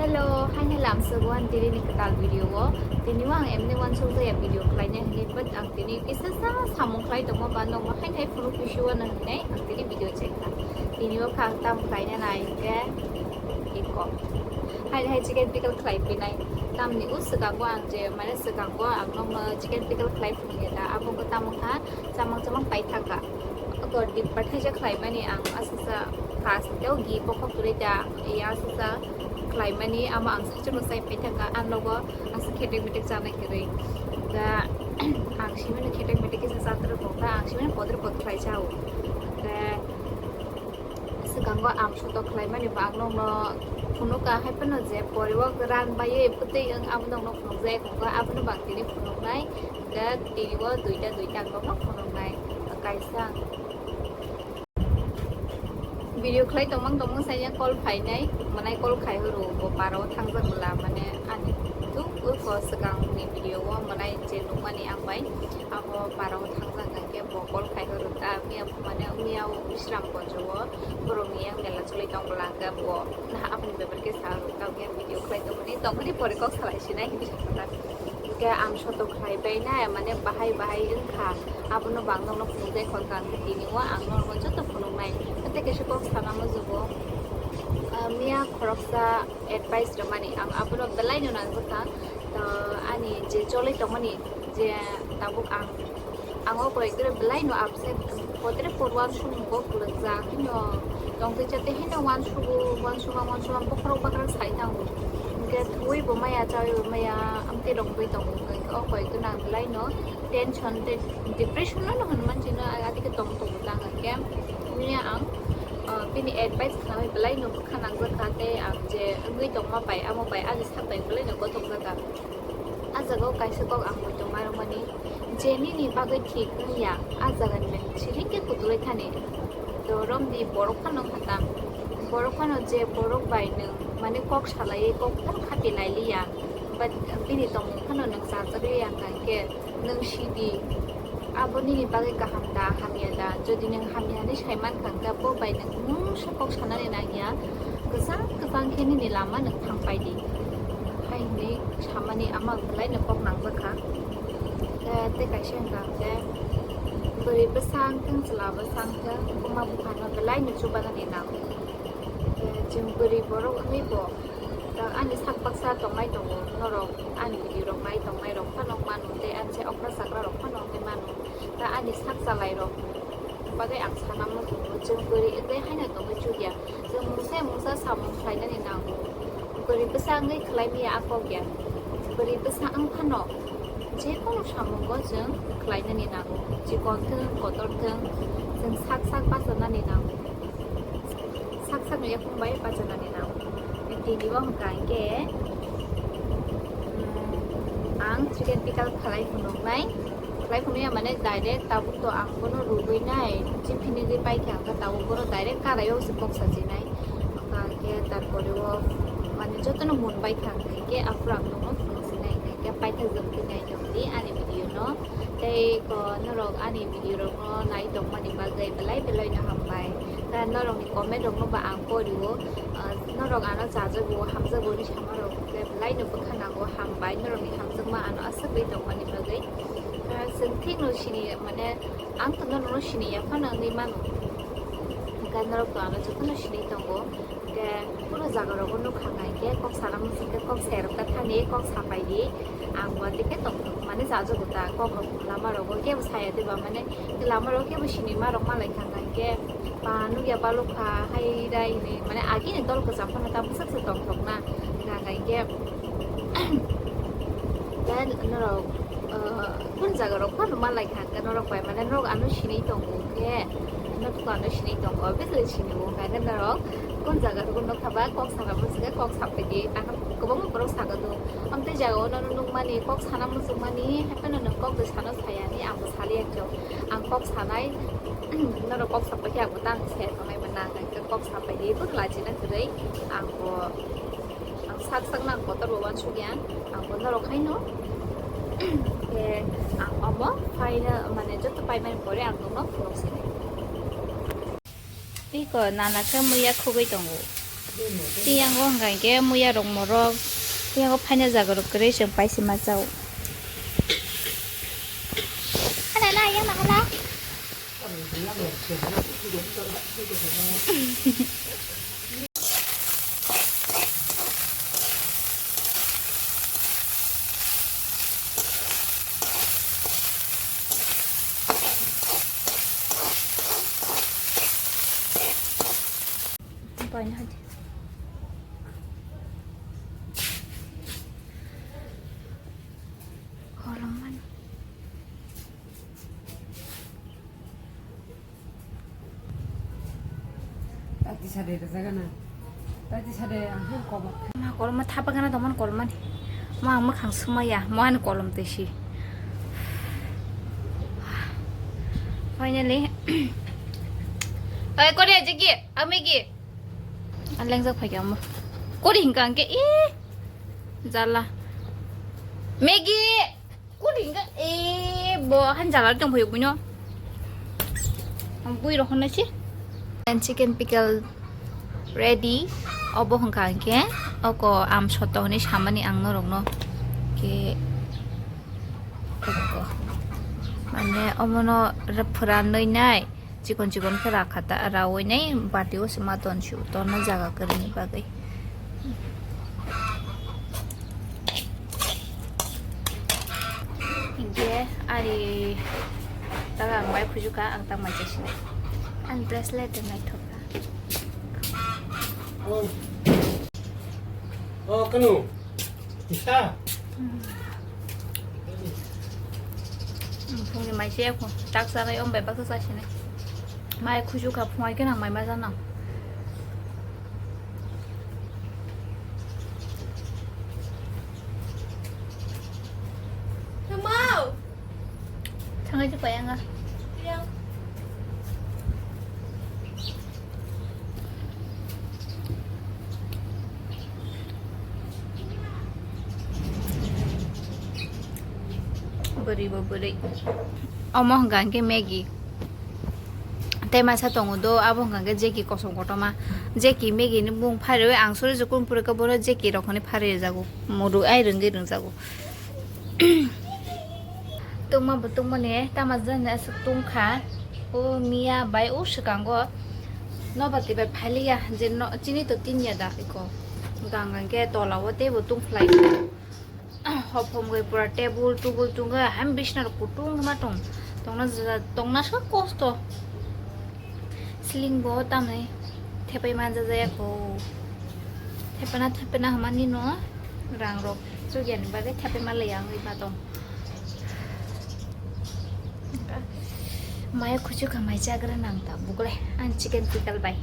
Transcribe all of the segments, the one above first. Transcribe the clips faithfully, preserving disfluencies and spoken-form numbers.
Hello, hai hai lamsogo ang tini ni kwtal video o. Tini o ang emni uansuk jaya video khlaina hinwi, but ang tini kisa sa samung khlai tongma ba nokma hai hai phunuk bisi uana hinwi ang tini video chekha. Tini o kha ang tam khlaina nai hwnkhe iko. Hai hai chicken pickle khlai pinai. Tamni o swkango ang je mane swkango ang nokno chicken pickle khlai phunukya da. Abo wngkha tamo kha chamang chamang paithaka. Oko dippa thaisa khlaimani ang aswksa first o gi bokhok kwrwi da, ya aswksa khlaimani amo ang saichung no sai paithaka, ang nogo aswk khetek metek chanai kwrwi. Da ang simino khetek metek kisa chatrwk kha, ang simino podrwk pod khlai chao. Da swkango ang sotok khlaimani bo ang nokno phunuka, hai phano je poriwo ran baiwi bwtwi wng abo nokno phunukjak wngkha, abono bo ang tini phunuknai. Da tini o duita duita ang nokno phunuknai. Kaisa ang video khlai tongmang tongmang sanya call phainai, mwnai call khai horo bo para o thangjak bwla, mane ani tuk oko swkangni video o mwnai je nukmani ang bai abo para o thangjak hwnkhe bo call khai horo ta miya mane miya o Bisramganj o borokni yang mela choli tong bwla hwnkhe bo aboni bebak khe sa horo ta video khlai tongmani tongmani pore kok salai sinai hinwi sakha ta. Hingke ang soto khlai bai nai, mane bahai bahai wngkha, abono bo ang nokno phunukjai kho, hingke ang tini o ang nokno joto phunuknai. Tei kaisa kok sana mujugo, ah, miya khoroksa advice rwmani, ang abono belai no nangjak kha. To ani je choli tongmani, je tabuk ang, ang o koi khe belai no upset. Potre por uansukmung bo kwlwkjak, hino tongtwi chate hino uansugo, uansukma uansukma bokhorok bakhorok sai tango. Hingke thuwi bo maya, chawi bo maya, amtwi rongwi tongo. Hingke o koi gwnang belai no tension tei depression no hwn mansi no adike tong tongo ta hingke. Hwnwi ang, ah, bini advice khnai belai no bwkha nangjak kha tei ang je wngwi tongma bai amo bai ani sak bai belai no gothok jak kha. A jaga o kaisa kok ang muitu mairokmani, je nini bagwi thik wngya, a jaga ni bai siring khe kutulwi thani. To romdi borok phano wngkha ta, borok phano je borok bai nwng mane kok salaiwi kok phano khati lailiya, but bini tongmung phano nwng chajak liya hwnkha khe nwng sidi. Abo nini bagwi kaham da, hamya da? Jodi nwng hamya hinwi sai mankha, hwnkhe bo bai nwng mungsa kok sanani nangya, kwchang kwchang khe nini lama nwng thangpai di. Hai hinwi samani ama ang belai no kok nangjakha. Khe tei kaisa hwnkha hwnkhe, bwrwi bwsa wngthang, chwla bwsa wngthang, buma buphano belai no chubanani nango. Khe chwng bwrwi borok wngwi bo, ani sak baksa tongnai tongo norok, ani video rok nai tongnai rok phano mano tei ani se okra chakra rok phano wngwi mano. Ta ani sak chalai rok bagwi ang sana muchungo, chwng bwrwi wngwi haino tongwi chukya. Chwng mungsa mungsa samung khlainani nango. Bwrwi bwsa wngwi khlai maya a kok ya. Bwrwi bwsa wng phano je kono samungo chwng khlainani nango. Chikon thwng, kotor thwng, chwng sak sak bachanani nango. Sak sakno yaphang bai bachanani nango. Tini bo hwnkha hinkhe, mm, ang chicken pickle khlai phunuknai. Khlai phunukya mane direct tabuk to ang bono rwgwi nai, chiphinigwi paikha, hwnkhe tabuk bono direct karaio se kok sajinai. Hwnkha hinkhe tarpore o mane jotono mun baikha, hwnkha hinkhe aphuru ang nokno phunuksinai, hwnkha hinkhe paithakjak twi nai tongdi ani video no. Tei ko norok ani video rokno nai tongmani bagwi belai belai no hambai. Ta norokni comment rokno ba ang porio, ah, norok ano chajago, hamjago hinwi sama rok belai no bwkha nango, hambai norokni hamjakma ano aswk wi tongmani bagwi. Ta chwng thikno sini mane ang to norokno sini ya phano wngwi mano. Hwnkhe norok to ano jotono sini tongo. Hwnkhe puno jaga rogo nukha hwnkha hinkhe kok sana muchung khe kok serok ta thani kok sapai di. Ang bo tei khe tongthok mane chajago ta kok rok lama rogo kebo saya diba mane lama rogo kebo sini ma rok malai kha hwnkha hinkhe ba nukya balukha hai rai hinwi mane agini dol kwcham phano ta bwswk se tongthok na hwnkha hinkhe. Then norok, uh, kun jaga rok phano malai kha hwnkhe norok bai mane norok ano sinwi tongo khe. Norok ano sinwi tongo, obviously sinwi o, hwnkhe norok kun jaga rok nukha ba kok sana muchung khe kok sapai di. Ano kwbangma borok sago do. Amtwi jaga o nono nukmani, kok sana muchungmani, hai phano nwng kok bai sano saya hinwi ang bo saliya khe. Ang kok sanai, norok kok sapai khe ang bo tamo saya tongnai bo nang, hwnkhe kok sapai di, bono lachina kwrwi ang bo. Ang sak sak nang kotor bo uansukya, ang bo norok haino. Khe ang omo phaina mane joto paimani pore ang nokno phunuk sinai. Tiko nana khe muiya khugwi tongo. Tiyango hwnkha khe muya rok morok, tiyango phaina jaga rok kwrwi chwng paisima chao. Ana na yang na hala. Paina hadi. Kolom mani. Tati sade da jaga na. Tati sade ang hur kobo. Ma kolom ma thapa gana doman kolom mani. Ma ang makhang sumaya. Ma ani kolom te si. Finally. Oi, kore aja ki? Ami ki? Ang lengjak phai khe amo. Kori hingka hingke, eh, jala. Maggie! Kori hingka, eh, bo han jala tong phai buino. Ang bui rohon na si. And chicken pickle ready. Obo hingka hingke, oko am soto hini samani ang norok no. Ke, oko. Mane omono re-, phuranwi nai. Chikon chikon khe rakha ta, rawi nai bati o se ma ton si, ton na jaga kwrwini bagwi. Hinkhe ari taga ang bai khuju kha, ang tang mai chai sinai. Ang bracelet rw naithok kha. Oh. Oh, kanu. Isa. Phungni mai se yakho tak sanai om bai baksa sa sinai. Mai khuju kha phungai khe nang mai ma janang. Mau. Thangai je payanga. Yang. Bwrwi bo bwrwi. Omo hwnkha hwnkhe Maggie. Tei masa tongo do, abo hwnkha hwnkhe Jackie kosom kotorma. Jackie Maggie ni bumung phairewi ang suri jukung purikha bono Jackie rok hwnwi phairejago. Mudu ai rwngwi rwngjago. Tungma bo tungmani tama jani aswk tungkha. O miya bai o swkango nobar twi bai phailiya je no, chini to tinya da iko. Gang gang khe tola o teibo tungphlai. Hophom bai pura tebul tubul tungkha, ham bisna rok kutung ma tong. Tongna ja-, tongna sa kosto. Sling bo tamni thepai manja jaya kho. Thepana thepana hamani no rang rok chugya ni bagwi thepai ma laya wngwi ma tong. Maya khuchu kha mai chagra nang ta bukle ang chicken pickle bai.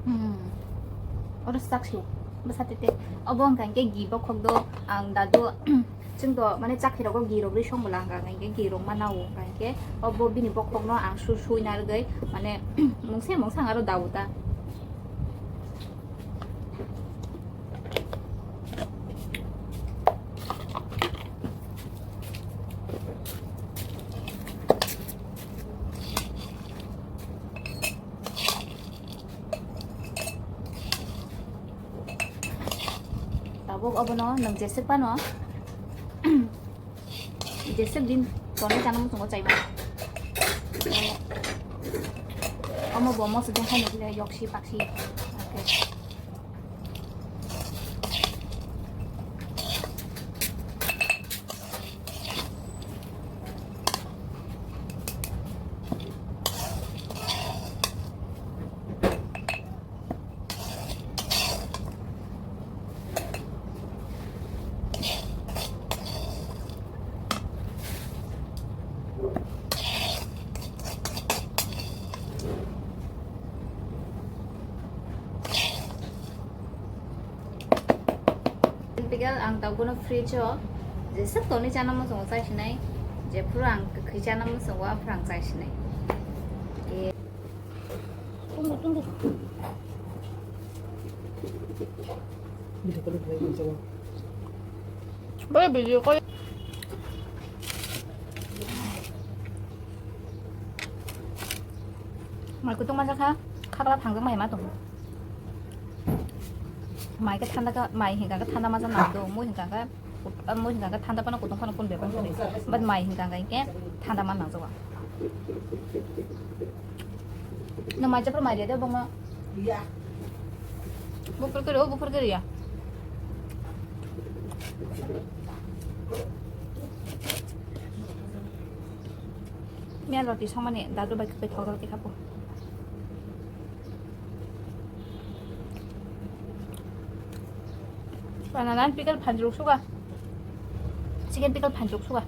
Hmm. Oro sak se. Bwsa tete. Obo hwnkha hwnkhe gi bokhok do ang dadu. Chwng to mane chakhi rogo gi rok ri song bwla hwnkha hwnkhe gi rok ma nao hwnkha hwnkhe obo bini bokhok no ang su sui na rwgwi mane mungse mungsa ang aro dau ta. Tabuk obono nwng jeswk phano, jeswk din tonwi chana muchungo chaiba. Omo bo moso de haino bile yoksi paksi. Okay. Pickle ang tabukno fridge o jeswk tonwi chana muchungo chai sinai, jephuru ang kwkhwi chana muchungo aphuru ang chai sinai. Tunggu, tunggu. Bai video call. Mai kutung masa kha, khakla thangjak mai ma tong. Mai khe thanda kha, mai hinka khe thanda masa nang do, mui hinka khe, mui hinka khe thanda phano kutung phano kun bebak khe. But mai hinka khe thanda man nang jawa. No mai chapra mai de bongma. Iya. Bukur kiri, oh bukur kiri ya. Miya roti songmani dadu bai kwthok roti khapo. Banana pickle phanjruk suga. Chicken pickle phanjruk suga.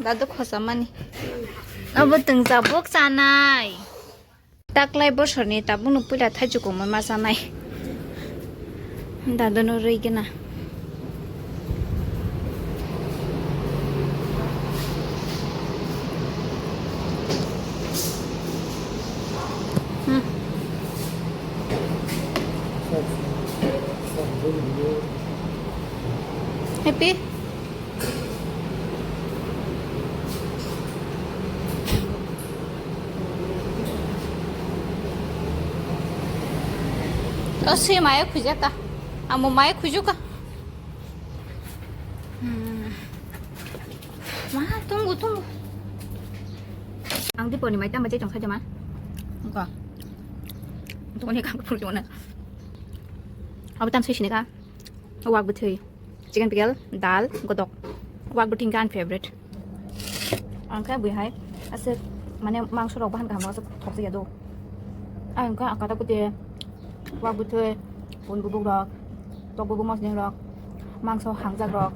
Dadu khosamani. Abo twngjabuk chanai. Taklai bosorni tabukno puila thaichukungma ma chanai. Daduno rwi gana. Hmm. Happy? O swi maya khujata. Amo maya khujuka. Hmm. Ma, tunggu, tunggu. Ang di poni mai tama je chong saja ma. Engko. Tunggu ni kang pur jona. Abo tam swi sini ka. Wak bwthwi, chicken pickle, dal, godok. Wak bwthwi hwnkhe ani favorite. Ang khe bwihai aswk mane mangso rok bahan kaham aswk thokjakya do. Ang khe kata kuti wak bwthwi, pun bubuk rok, tok bubuk mosodeng rok, mangso hangjak rok,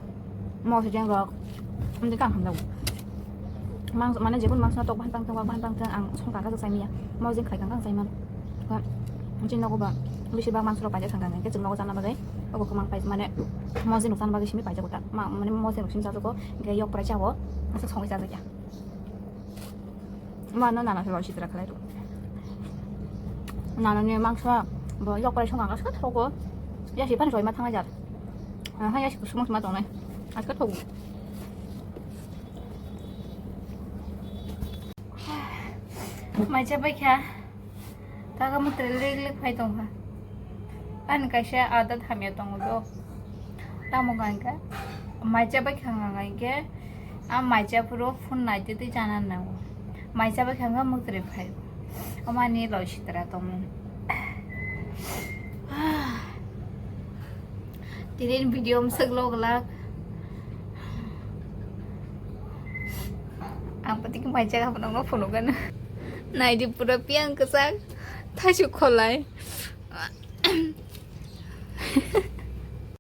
mosodeng rok, amtwi kang hamjago. Mangso mane jekun mangso tok bahan tangthung, wak bahan tangthung, ang songkha khe chai manya. Mosodeng khai kang kang chai man. Khe chini nogo ba bisi bak mangso rok paijak thang kang khe chwng nogo chana bagwi. Obo kwmang pai mane mosodeng rok chana bagwi simi paijak ta. Ma mane mosodeng rok simi chajago. Khe yok prai chao. Aswk songwi chajakya. Ma no nana se ba sitra khlai rw. Nana ni mangso bo yok prai song kang khe thogo. Ya si pan roi ma thang jar. Ha ya si kusuma suma tongnai. Aska thogo. Mai cha bai kha. Taka mutre lik lik phai tong kha. Ani kaisa adat hamya tongo do. Tamo hwnkha mai cha bai kha hwnkha hwnkhe a mai cha phuru phone nai twi twi chana nango. Mai cha bai kha hwnkha mutre phai. Omo ani loi sitra tongmung. Tini video mswk lok lak. Ang pati khe mai cha phunukno phunukgano. Naidi pura piyang kwchak. Thaisu kholai.